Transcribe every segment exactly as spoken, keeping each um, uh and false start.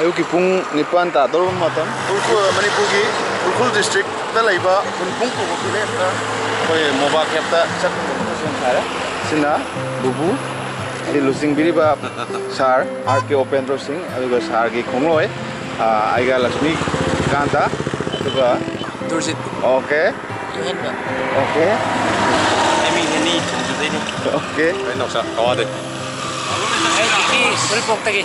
ꯑꯌꯨꯛꯀꯤ ꯄꯨꯡ ꯅꯤꯄꯥꯟ ꯇꯥꯗꯧꯔꯕ ꯃꯇꯝ꯫ ꯎꯈ꯭ꯔꯨꯜ, ꯃꯅꯤꯄꯨꯔꯒꯤ ꯎꯈ꯭ꯔꯨꯜ ꯗꯤꯁꯇ꯭ꯔꯤꯛꯇ ꯂꯩꯕ ꯍꯨꯟꯄꯨꯡ ꯀꯧꯕ ꯈꯨꯜꯂꯦꯟꯗ ꯑꯩꯈꯣꯏ ꯃꯣꯕꯥ ꯀꯦꯞꯇ ꯆꯠꯄ ꯁꯦꯝ ꯁꯥꯔꯦ꯫ ꯁꯤꯅ ꯕꯨꯕꯨ, ꯁꯤ ꯂꯨꯆꯤꯡꯕꯤꯔꯤꯕ ꯁꯥꯔ ꯑꯥꯔ ꯀꯦ ꯎꯄꯦꯟꯗ꯭ꯔꯣ ꯁꯤꯡ, ꯑꯗꯨꯒ ꯁꯥꯔꯒꯤ ꯈꯣꯡꯂꯣꯏ, ꯑꯥ, ꯑꯩꯒꯥ ꯂꯛꯁꯃꯤ ꯀꯥꯟꯇ, ꯑꯗꯨꯒ ꯗꯨꯔꯖꯤꯠ꯫ ꯑꯣꯀꯦ꯫ ꯌꯨꯍꯦꯟꯕ꯫ ꯑꯣꯀꯦ꯫ ꯑꯩ ꯃꯤꯡ ꯍꯦꯅꯤ, ꯆꯣꯡꯖꯗꯩꯅꯤ꯫ ꯑꯣꯀꯦ꯫ ꯑꯩ ꯅꯥꯎꯆꯥ ꯀꯋꯥꯗꯩ꯫ ꯑꯩ ꯕꯤꯀꯤ ꯎꯔꯤꯄꯣꯛꯇꯒꯤ꯫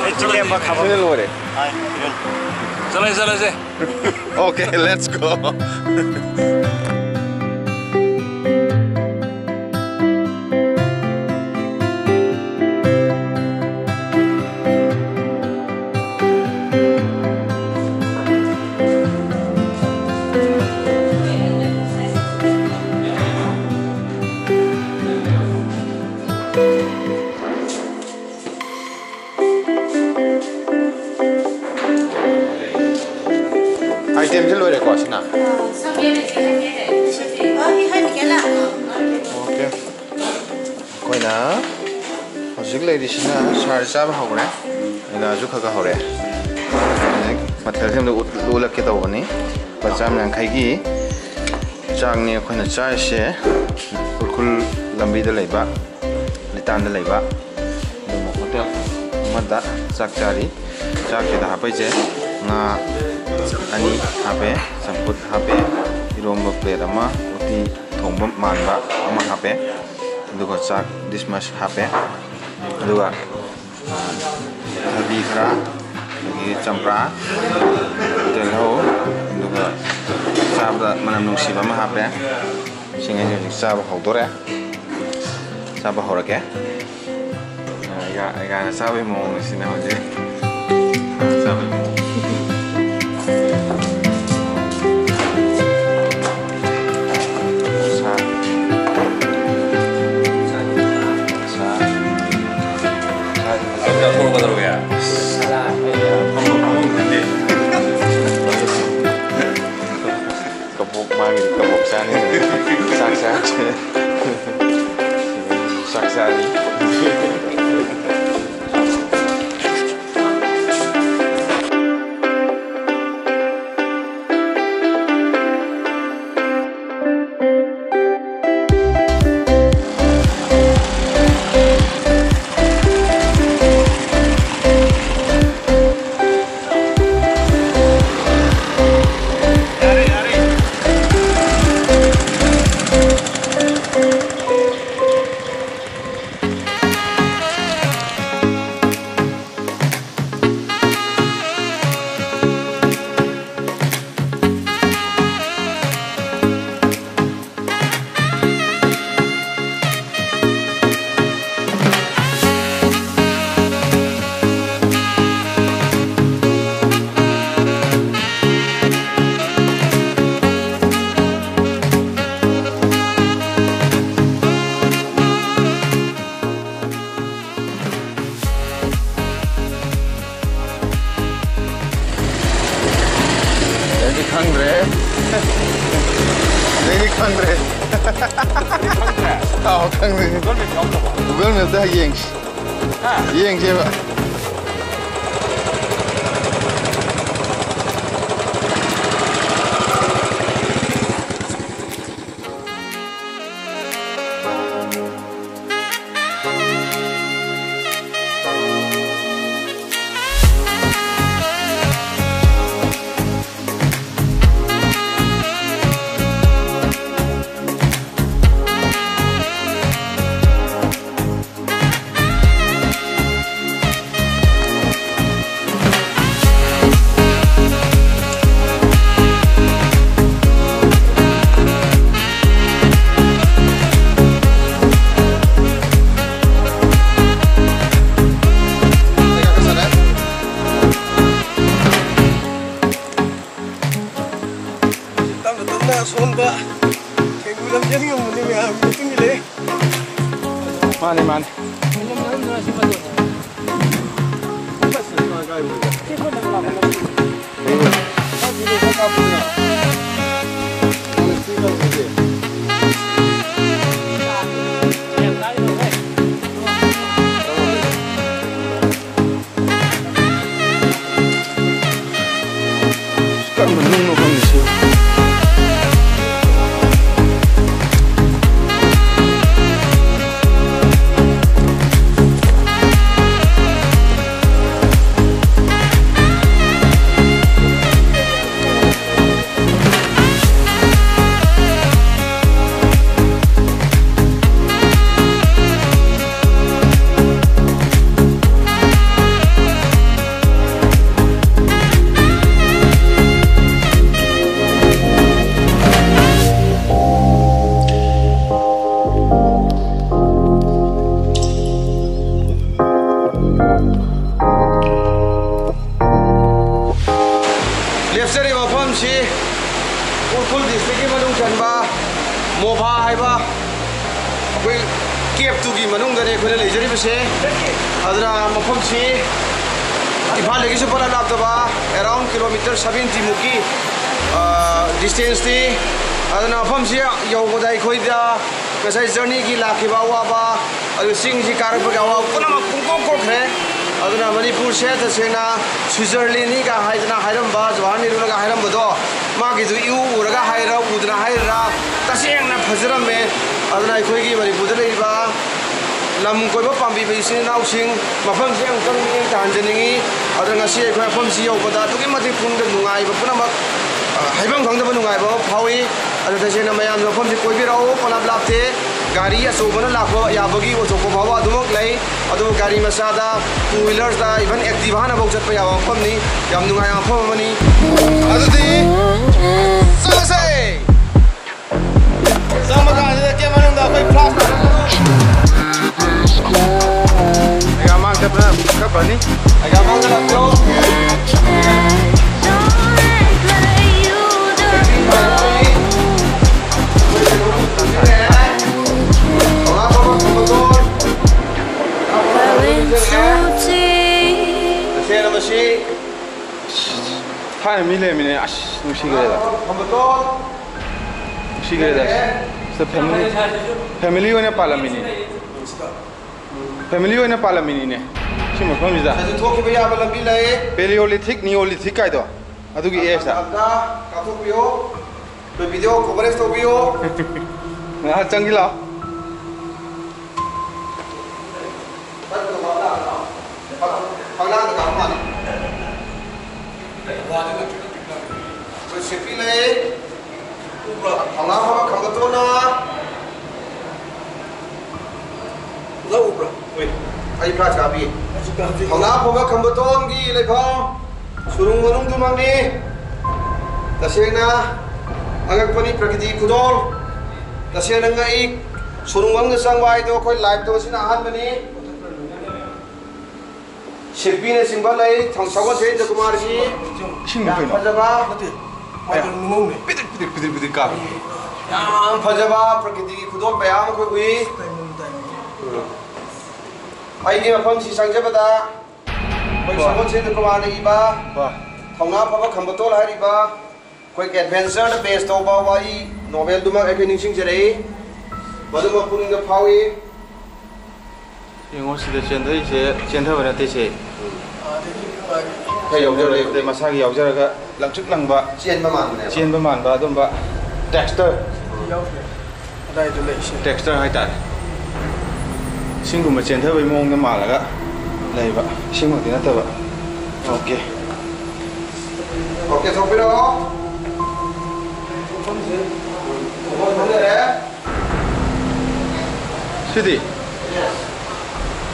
ꯑꯩ ꯆꯤꯡꯂꯦꯝꯕ ꯈꯥꯕꯝ꯫ ꯁꯤꯅ ꯂꯣꯏꯔꯦ꯫ ꯆꯠꯂꯁꯦ, ꯆꯠꯂꯁꯦ꯫ Okay, let's go. Itemꯁꯦ ꯂꯣꯏꯔꯦꯀꯣ ꯁꯤꯅ? ꯑꯣꯀꯦ꯫ ꯑꯩꯈꯣꯏꯅ ꯍꯧꯖꯤꯛ ꯂꯩꯔꯤꯁꯤꯅ ꯁꯥꯔ ꯆꯥꯕ ꯍꯧꯔꯦ꯫ ꯑꯩꯅꯁꯨ ꯈꯔ ꯈꯔ ꯍꯧꯔꯦ꯫ ꯍꯧꯖꯤꯛ ꯃꯊꯦꯜꯁꯤꯡꯗꯣ ꯎꯠ-, ꯎꯠꯂꯛꯀꯦ ꯇꯧꯕꯅꯤ꯫ ꯂꯨꯄꯥ ꯆꯥꯝ ꯌꯥꯡꯈꯩꯒꯤ ꯆꯥꯛꯅꯤ ꯑꯩꯈꯣꯏꯅ ꯆꯥꯔꯤꯁꯦ꯫ ꯎꯈ꯭ꯔꯨꯜ ꯂꯝꯕꯤꯗ ꯂꯩꯕ, ꯂꯤꯇꯥꯟꯗ ꯂꯩꯕ ꯑꯗꯨꯒꯨꯝꯕ ꯍꯣꯇꯦꯜ ꯑꯃꯗ ꯆꯥꯛ ꯆꯥꯔꯤ꯫ ꯆꯥꯛꯁꯤꯗ ꯍꯥꯞꯄꯛꯏꯁꯦ ꯉꯥ ꯑꯅꯤ ꯍꯥꯞꯄꯦ, ꯆꯝꯐꯨꯠ ꯍꯥꯞꯄꯦ, ꯏꯔꯣꯝꯕ ꯄ꯭ꯂꯦꯠ ꯑꯃ, ꯎꯇꯤ ꯊꯣꯡꯕ ꯃꯥꯟꯕ ꯑꯃ ꯍꯥꯞꯄꯦ, ꯑꯗꯨꯒ ꯆꯥꯛ ꯗꯤꯁꯃꯁ ꯍꯥꯞꯄꯦ, ꯑꯗꯨꯒ ꯊꯕꯤ ꯈꯔ, ꯑꯗꯒꯤ ꯆꯝꯄ꯭ꯔꯥ, ꯇꯤꯜꯍꯧ, ꯑꯗꯨꯒ ꯆꯥꯕꯗ ꯃꯅꯝ ꯅꯨꯡꯁꯤꯕ ꯑꯃ ꯍꯥꯞꯄꯦ꯫ ꯁꯤꯡ ꯑꯩꯁꯦ ꯍꯧꯖꯤꯛ ꯆꯥꯕ ꯍꯧꯗꯣꯔꯦ꯫ ꯆꯥꯕ ꯍꯧꯔꯒꯦ꯫ ꯑꯩꯒꯥ, ꯑꯩꯒꯥꯅ ꯆꯥꯕꯒꯤ ꯃꯑꯣꯡ ꯑꯁꯤꯅ ꯍꯧꯖꯤꯛ ꯆꯥꯕꯒꯤ ꯃꯑꯣꯡ꯫ ꯁꯥ꯫ ꯁꯥ꯫ ꯁꯥ꯫ ꯐꯝꯕ ꯐꯃꯨꯡ ꯈꯪꯗꯦ꯫ ꯀꯕꯣꯛ, ꯃꯥꯒꯤꯗꯤ ꯀꯕꯣꯛ ꯆꯥꯅꯤ꯫ ꯆꯥꯛ ꯆꯥꯁꯦ꯫ ꯆꯥꯛ ꯆꯥꯔꯤ꯫ ꯈꯪꯗ꯭ꯔꯦ꯫ ꯈꯪꯗ꯭ꯔꯦ? ꯑꯥꯎ, ꯈꯪꯗ꯭ꯔꯦ꯫ Google Map ꯌꯥꯎꯗ꯭ꯔꯕꯣ? Google Map-ꯇ ꯌꯦꯡꯁꯤ꯫ ꯍꯥ? ꯌꯦꯡꯁꯦꯕ꯫ ꯇꯞꯅ ꯇꯞꯅ ꯑꯁꯣꯟꯕ ꯊꯦꯡꯒꯨ ꯂꯝꯖꯦꯟ ꯉꯝꯕꯅꯤ ꯃꯌꯥꯝꯒꯤ ꯃꯇꯨꯡ ꯏꯜꯂꯦ꯫ ꯃꯥꯅꯦ, ꯃꯥꯅꯦ꯫ ꯀꯔꯝꯕ ꯅꯨꯡꯅꯣ ꯈꯪꯗꯦ ꯁꯤ꯫ ꯂꯦꯞꯆꯔꯤꯕ ꯃꯐꯝꯁꯤ ꯎꯈ꯭ꯔꯨꯜ district-ꯀꯤ ꯃꯅꯨꯡ ꯆꯟꯕ ꯃꯣꯚꯥ ꯍꯥꯏꯕ ꯑꯩꯈꯣꯏ cave ꯇꯨꯒꯤ ꯃꯅꯨꯡꯗꯅꯦ ꯑꯩꯈꯣꯏꯅ ꯂꯩꯖꯔꯤꯕꯁꯦ꯫ ꯑꯗꯨꯅ ꯃꯐꯝꯁꯤ ꯏꯝꯐꯥꯜꯗꯒꯤꯁꯨ ꯄꯂꯥ ꯂꯥꯞꯇꯕ, around kilometre seventy ꯃꯨꯛꯀꯤ, ꯑ, distance-ꯅꯤ꯫ ꯑꯗꯨꯅ ꯃꯐꯝꯁꯤ ꯌꯧꯕꯗ ꯑꯩꯈꯣꯏꯗ ꯉꯁꯥꯏ ꯖꯔꯅꯤꯒꯤ ꯂꯥꯛꯈꯤꯕ ꯑꯋꯥꯕ, ꯑꯗꯨ ꯆꯤꯡꯁꯤ ꯀꯥꯔꯛꯄꯒꯤ ꯑꯋꯥꯕ ꯄꯨꯝꯅꯃꯛ ꯄꯨꯡꯀꯣꯛ ꯀꯣꯛꯈ꯭ꯔꯦ꯫ ꯑꯗꯨꯅ ꯃꯅꯤꯄꯨꯔꯁꯦ ꯇꯁꯦꯡꯅ ꯁ꯭ꯋꯤꯖꯔꯂꯦꯟꯅꯤꯒ ꯍꯥꯏꯗꯅ ꯍꯥꯏꯔꯝꯕ, ꯖꯋꯥꯍꯔ ꯅꯦꯍꯔꯨꯅꯒ ꯍꯥꯏꯔꯝꯕꯗꯣ, ꯃꯥꯒꯤꯗꯨ ꯏꯎ ꯎꯔꯒ ꯍꯥꯏꯔ, ꯎꯗꯅ ꯍꯥꯏꯔꯤꯔꯥ, ꯇꯁꯦꯡꯅ ꯐꯖꯔꯝꯃꯦ꯫ ꯑꯗꯨꯅ ꯑꯩꯈꯣꯏꯒꯤ ꯃꯅꯤꯄꯨꯔꯗ ꯂꯩꯔꯤꯕ ꯂꯝ ꯀꯣꯏꯕ ꯄꯥꯝꯕꯤꯕ ꯏꯆꯤꯟ ꯏꯅꯥꯎꯁꯤꯡ, ꯃꯐꯝꯁꯤ ꯑꯃꯨꯛꯇꯪ ꯃꯤꯠꯌꯦꯡ ꯇꯥꯍꯟꯖꯅꯤꯡꯉꯤ꯫ ꯑꯗꯨꯅ ꯉꯁꯤ ꯑꯩꯈꯣꯏ ꯃꯐꯝꯁꯤ ꯌꯧꯕꯗ ꯑꯗꯨꯛꯀꯤ ꯃꯇꯤꯛ ꯄꯨꯛꯅꯤꯡꯗ ꯅꯨꯡꯉꯥꯏꯕ ꯄꯨꯝꯅꯃꯛ, ꯑ, ꯍꯥꯏꯐꯝ ꯈꯪꯗꯕ ꯅꯨꯡꯉꯥꯏꯕ ꯑꯃ ꯐꯥꯎꯏ꯫ ꯑꯗꯨ ꯇꯁꯦꯡꯅ ꯃꯌꯥꯝꯅ ꯃꯐꯝꯁꯤ ꯀꯣꯏꯕꯤꯔꯛꯎ, ꯄꯅꯥꯞ ꯂꯥꯞꯇꯦ꯫ ꯒꯥꯔꯤ ꯑꯆꯧꯕꯅ ꯂꯥꯛꯄ ꯌꯥꯕꯒꯤ ꯑꯣꯇꯣ ꯀꯣ ꯐꯥꯎꯕ ꯑꯗꯨꯃꯛ ꯂꯩ꯫ ꯑꯗꯨꯕꯨ ꯒꯥꯔꯤ ꯃꯆꯥꯗ, two wheelerꯗ, even Activaꯅꯐꯥꯎ ꯆꯠꯄ ꯌꯥꯕ ꯃꯐꯝꯅꯤ꯫ ꯌꯥꯝ ꯅꯨꯡꯉꯥꯏꯕ ꯃꯐꯝ ꯑꯃꯅꯤ꯫ ꯑꯗꯨꯗꯤ ꯆꯠꯂꯁꯦ! ꯆꯪꯕ ꯀꯥꯟꯁꯤꯗ ꯀꯦꯝ ꯃꯅꯨꯡꯗ ꯑꯩꯈꯣꯏ ꯐ꯭ꯂꯥꯁ ꯑꯩꯒ ꯃꯥꯡ ꯆꯠꯄꯅ ꯈꯔ ꯐꯅꯤ꯫ ꯑꯩꯒ ꯃꯥꯡ ꯆꯠꯂꯛꯄ꯭ꯔꯣ? ꯇꯁꯦꯡꯅ ꯃꯁꯤ ꯊꯥꯏꯅ ꯃꯤ ꯂꯩꯔꯝꯃꯤꯅꯦ꯫ ꯑꯁ, ꯅꯨꯡꯁꯤꯈ꯭ꯔꯦꯗ꯫ ꯅꯨꯡꯁꯤꯈ꯭ꯔꯦꯗ꯫ ꯁꯤꯗ ꯐꯦꯃꯤꯂꯤ, ꯐꯦꯃꯤꯂꯤ ꯑꯣꯏꯅ ꯄꯥꯜꯂꯝꯃꯤꯅꯦ꯫ ꯐꯦꯃꯤꯂꯤ ꯑꯣꯏꯅ ꯄꯥꯜꯂꯝꯃꯤꯅꯤꯅꯦ ꯁꯤ ꯃꯐꯝꯁꯤꯗ꯫ ꯁꯤꯗꯁꯨ ꯊꯣꯛꯈꯤꯕ ꯌꯥꯕ ꯂꯝꯕꯤ ꯂꯩ꯫ Paleolithic, Neolithic ꯀꯥꯏꯗꯣ ꯑꯗꯨꯒꯤ ꯑꯦꯖꯇ꯫ ꯑꯝꯇ ꯀꯥꯞꯊꯣꯛꯄꯤꯌꯣ꯫ ꯑꯩꯈꯣꯏ video coverage ꯇꯧꯕꯤꯌꯣ꯫ ꯉꯥꯏꯍꯥꯛ ꯆꯪꯁꯤ ꯂꯥꯛꯑꯣ꯫ ꯐꯛꯂꯥꯡꯗ ꯀꯥꯞꯄ ꯃꯥꯜꯂꯤ꯫ ꯑꯩꯈꯣꯏ ꯁꯦꯞꯄꯤ ꯂꯩ꯫ ꯊꯧꯅꯥ ꯐꯕ ꯈꯝꯕꯇꯣꯟꯅ꯫ ꯂꯧ ꯎꯕ꯭ꯔꯥ? ꯎꯏ꯫ ꯑꯩ ꯈꯔ ꯆꯥꯕꯤ꯫ ꯑꯩꯁꯨ ꯆꯥꯕꯤ꯫ ꯊꯧꯅꯥ ꯐꯕ ꯈꯝꯕꯇꯣꯟꯒꯤ ꯂꯩꯐꯝ ꯁꯨꯔꯨꯡ ꯃꯅꯨꯡꯗꯨꯃꯛꯅꯤ꯫ ꯇꯁꯦꯡꯅ ꯑꯉꯛꯄꯅꯤ ꯄ꯭ꯔꯀꯤꯇꯤ ꯈꯨꯗꯣꯜ꯫ ꯇꯁꯦꯡꯅ ꯉꯛꯏ꯫ ꯁꯨꯔꯨꯡ ꯃꯅꯨꯡꯗ ꯆꯪꯕ ꯍꯥꯏꯗꯣ ꯑꯩꯈꯣꯏ liveꯇ ꯉꯁꯤꯅ ꯑꯍꯥꯟꯕꯅꯤ꯫ ꯁꯤꯠꯄꯤꯅꯆꯤꯡꯕ ꯂꯩ, ꯊꯧ-, ꯁꯒꯣꯜꯁꯦꯟ ꯖꯀꯨꯃꯥꯔꯒꯤ ꯏꯁꯤꯡ ꯌꯥꯝ ꯀꯩꯅꯣ? ꯐꯖꯕ, ꯑꯦ, ꯅꯨꯡꯉꯧꯅꯦ꯫ ꯄꯤꯗꯤꯛ, ꯄꯤꯗꯤꯛ, ꯄꯤꯗꯤꯛ, ꯄꯤꯗꯤꯛ ꯀꯥꯕꯤ꯫ ꯌꯥꯝ ꯐꯖꯕ ꯄ꯭ꯔꯀꯤꯇꯤꯒꯤ ꯈꯨꯗꯣꯜ ꯃꯌꯥꯝ ꯑꯩꯈꯣꯏ ꯎꯏ꯫ ꯇꯥꯏꯕꯪ, ꯇꯥꯏꯕꯪ꯫ ꯎꯝ꯫ ꯑꯩꯒꯤ ꯃꯐꯝꯁꯤ ꯆꯪꯖꯕꯗ ꯑꯩꯈꯣꯏ ꯋꯥ꯫ ꯁꯒꯣꯜꯁꯦꯟ ꯖꯀꯨꯃꯥꯔꯅ ꯏꯕ ꯋꯥ꯫ ꯊꯧꯅꯥ ꯐꯕ ꯈꯝꯕꯇꯣꯜ ꯍꯥꯏꯔꯤꯕ ꯑꯩꯈꯣꯏꯒꯤ ꯑꯦꯗꯚꯦꯟꯆꯔꯗ ꯕꯦꯁ ꯇꯧꯕ ꯋꯥꯔꯤ ꯅꯣꯚꯦꯜꯗꯨꯃꯛ ꯑꯩꯈꯣꯏ ꯅꯤꯡꯁꯤꯡꯖꯔꯛꯏ꯫ ꯃꯗꯨꯃꯛ ꯄꯨꯛꯅꯤꯡꯗ ꯐꯥꯎꯏ꯫ ꯌꯦꯡꯉꯣ, ꯁꯤꯗ ꯆꯦꯟꯊꯔꯤꯁꯦ ꯆꯦꯟꯊꯕ ꯅꯠꯇꯦ, ꯁꯦ꯫ ꯈꯔ ꯌꯥꯎꯖꯔꯛꯑꯦ꯫ ꯃꯁꯥꯒꯤ ꯌꯥꯎꯖꯔꯒ ꯂꯪꯇ꯭ꯔꯤꯛ ꯂꯪꯕ, ꯆꯦꯟꯕ ꯃꯥꯟꯕꯅꯦꯕ꯫ ꯆꯦꯟꯕ ꯃꯥꯟꯕ ꯑꯗꯨꯝꯕ ꯇꯦꯛꯁꯇꯔ꯫ ꯌꯥꯎꯈ꯭ꯔꯦ꯫ ꯑꯗꯥꯏꯗ ꯂꯩꯁꯦ꯫ ꯇꯦꯛꯁꯇꯔ ꯍꯥꯏꯇꯥꯔꯦ꯫ ꯏꯁꯤꯡꯒꯨꯝꯕ ꯆꯦꯟꯊꯕꯒꯤ ꯃꯑꯣꯡꯗ ꯃꯥꯜꯂꯒ ꯂꯩꯕ, ꯏꯁꯤꯡꯃꯛꯇꯤ ꯅꯠꯇꯕ꯫ ꯑꯣꯀꯦ꯫ ꯑꯣꯀꯦ, ꯊꯣꯛꯄꯤꯔꯛꯑꯣ꯫ ꯃꯐꯝꯁꯦ ꯊꯣꯛꯐꯝ ꯂꯩꯔꯦ꯫ ꯁꯤꯗꯤ?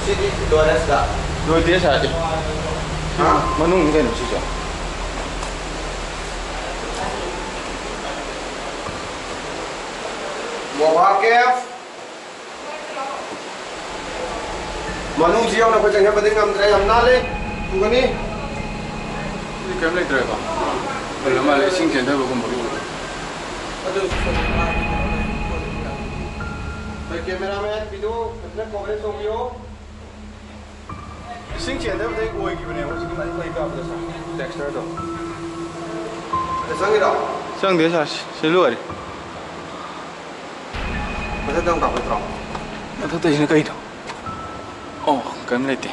ꯁꯤꯗꯤ ꯂꯣꯏꯔꯦ ꯁꯤꯗ꯫ ꯂꯣꯏꯗꯦ ꯁꯥꯔꯗꯤ꯫ ꯍꯥ? ꯃꯅꯨꯡꯅꯤ ꯀꯩꯅꯣ ꯁꯤꯁꯨ꯫ ꯃꯣꯕꯥ ꯀꯦꯐ꯫ ꯃꯅꯨꯡꯁꯤ ꯌꯧꯅ ꯑꯩꯈꯣꯏ ꯆꯪꯁꯤꯟꯕꯗꯤ ꯉꯝꯗ꯭ꯔꯦ, ꯌꯥꯝ ꯅꯥꯜꯂꯤ꯫ ꯊꯨꯒꯅꯤ꯫ ꯁꯤꯗꯤ ꯀꯔꯤꯝ ꯂꯩꯇ꯭ꯔꯦꯀꯣ? ꯂꯩꯔ ꯃꯥꯜꯂꯦ, ꯏꯁꯤꯡ ꯆꯦꯟꯊꯕꯒꯨꯝꯕꯒꯤ꯫ ꯑꯗꯨ ꯑꯩꯈꯣꯏ ꯀꯦꯃꯦꯔꯥꯃꯦꯟ, ꯚꯤꯗꯤꯑꯣ ꯐꯖꯅ ꯀꯣꯚꯔꯦꯖ ꯇꯧꯕꯤꯌꯣ꯫ ꯏꯁꯤꯡ ꯆꯦꯟꯗꯕꯗꯩ ꯑꯣꯏꯈꯤꯕꯅꯦꯕ ꯍꯧꯖꯤꯛꯀꯤ ꯃꯅꯤꯡ ꯃꯩ ꯀꯥꯞꯄꯗꯣ, ꯁꯥꯔ, ꯇꯦꯛꯁꯇꯔꯗꯣ꯫ ꯑꯗ ꯆꯪꯉꯤꯔꯣ? ꯆꯪꯗꯦ, ꯁꯥꯔ, ꯁꯤ ꯂꯣꯏꯔꯦ꯫ ꯃꯊꯛꯇ ꯑꯃꯨꯛ ꯀꯥꯞꯈꯠꯇ꯭ꯔꯣ? ꯃꯊꯛꯇꯩꯁꯤꯅ ꯀꯩꯅꯣ? ꯑꯣ, ꯀꯔꯤꯝ ꯂꯩꯇꯦ꯫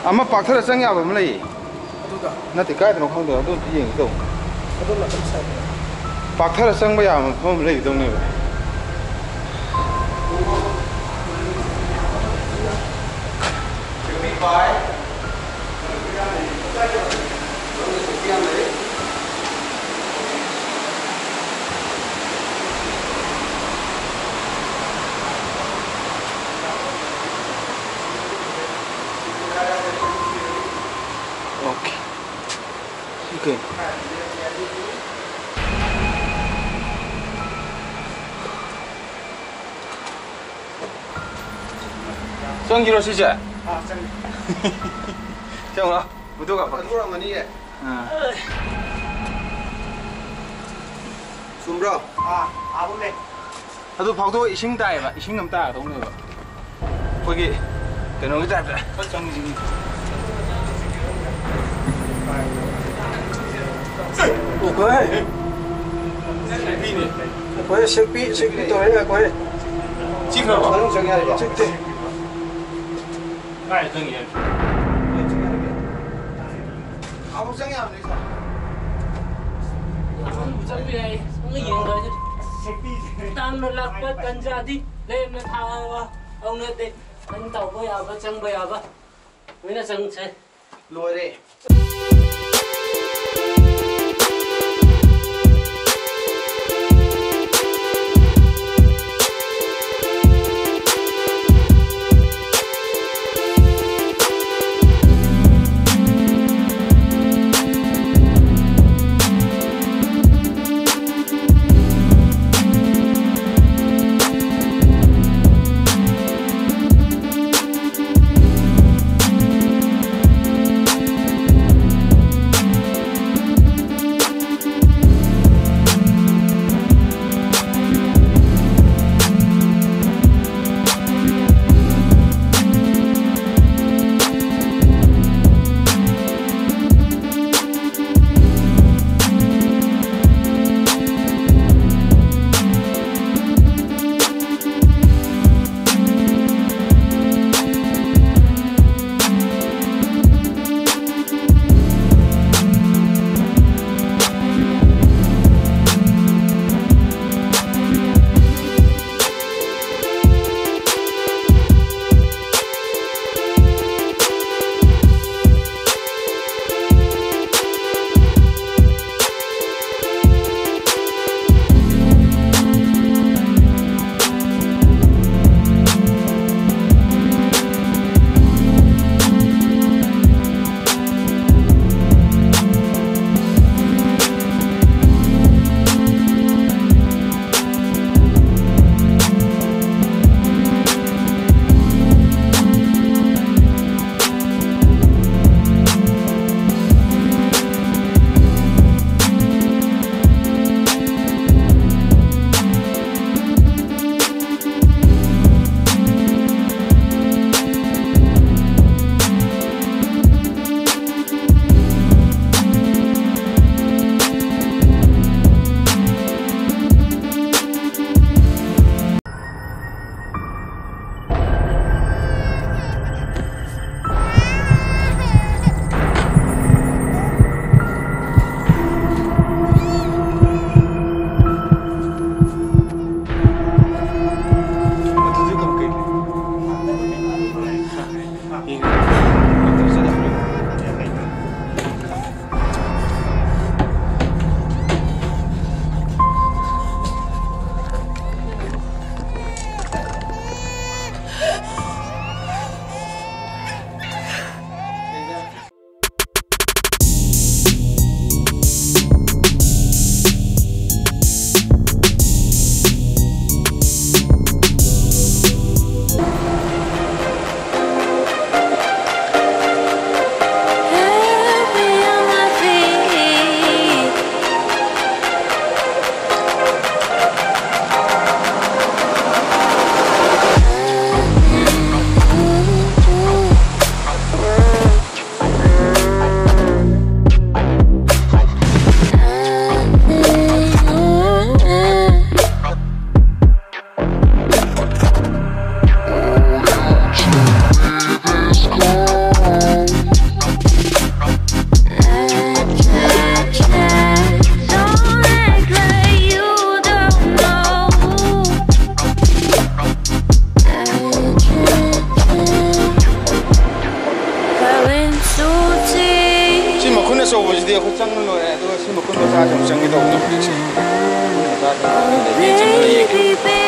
ꯑꯃ ꯄꯥꯛꯊꯔ ꯆꯪ ꯌꯥꯕ ꯑꯃ ꯂꯩꯌꯦ꯫ ꯑꯗꯨꯗ? ꯅꯠꯇꯦ, ꯀꯥꯏꯗꯅꯣ ꯈꯪꯗꯦ, ꯑꯗꯨ ꯑꯝꯇ ꯌꯦꯡꯒꯦ ꯇꯧꯕ꯫ ꯑꯗꯣꯝ ꯅꯥꯀꯟ ꯁꯥꯏꯠꯇ꯫ ꯄꯥꯛꯊꯔ ꯆꯪꯕ ꯌꯥꯕ ꯃꯐꯝ ꯑꯃ ꯂꯩꯒꯗꯧꯅꯦꯕ꯫ ꯑꯣꯀꯦ꯫ ꯁꯤ ꯀꯩꯅꯣ? ꯆꯪꯈꯤꯔꯣ ꯁꯤꯁꯦ? ꯑꯥ, ꯆꯪꯉꯦ꯫ ꯆꯪꯉꯣ꯫ ꯃꯗꯨ ꯀꯥꯞꯄꯛꯀꯦ꯫ ꯑꯗꯨ ꯑꯣꯏꯔꯝꯒꯅꯤꯌꯦ꯫ ꯑꯥ꯫ ꯆꯨꯝꯕ꯭ꯔꯣ? ꯑꯥ, ꯑꯥꯕꯨꯡꯅꯦ꯫ ꯑꯗꯨ ꯐꯥꯎꯗꯣꯛꯑ ꯏꯁꯤꯡ ꯇꯥꯏꯌꯦꯕ, ꯏꯁꯤꯡ ꯑꯃ ꯇꯥꯒꯗꯧꯅꯦꯕ꯫ ꯑꯩꯈꯣꯏꯒꯤ ꯀꯩꯅꯣꯒꯤ ꯇꯥꯏꯞꯇ ꯐꯠ ꯆꯪꯉꯤꯁꯤꯒꯤ꯫ ꯑꯩꯈꯣꯏ, ꯑꯩꯈꯣꯏ ꯁꯦꯛꯄꯤ, ꯁꯦꯛꯄꯤ ꯇꯧꯔꯦ ꯑꯩꯈꯣꯏ꯫ ꯆꯤꯛꯈ꯭ꯔꯕꯣ? ꯃꯅꯨꯡ ꯆꯪ ꯌꯥꯔꯤꯕꯣ? ꯆꯤꯛꯇꯦ꯫ ꯀꯥꯏ ꯆꯪꯉꯤ ꯍꯥꯏꯕ? ꯑꯃꯨꯛ ꯆꯪ ꯌꯥꯕꯅꯤ, ꯁꯥꯔ꯫ ꯑꯁꯣꯝꯕꯨ ꯆꯪꯕ ꯌꯥꯏ꯫ ꯅꯪ ꯌꯦꯡꯗ꯭ꯔꯗꯤ꯫ ꯇꯥꯡꯅ ꯂꯥꯛꯄ ꯇꯟꯖꯥꯗꯤ ꯂꯦꯝꯅ ꯊꯥꯕ ꯍꯧꯅꯗꯦ꯫ ꯅꯪ ꯇꯧꯕ ꯌꯥꯕ, ꯆꯪꯕ ꯌꯥꯕ ꯂꯣꯏꯅ ꯆꯪꯁꯦ꯫ ꯂꯣꯏꯔꯦ꯫ ꯁꯤ ꯃꯈꯨꯟ ꯑꯆꯧꯕꯁꯤꯗꯤ ꯑꯩꯈꯣꯏ ꯆꯪꯉ ꯂꯣꯏꯔꯦ, ꯑꯗꯨꯒ ꯁꯤ ꯃꯈꯨꯟ ꯃꯆꯥꯁꯦ ꯑꯃꯨꯛ ꯆꯪꯒꯦ ꯇꯧꯕꯅꯦ ꯍꯧꯖꯤꯛꯁꯦ꯫ ꯃꯈꯨꯟ ꯃꯆꯥꯁꯦ ꯑꯃꯨꯛ ꯆꯪꯉꯒ ꯌꯦꯡꯒꯦ꯫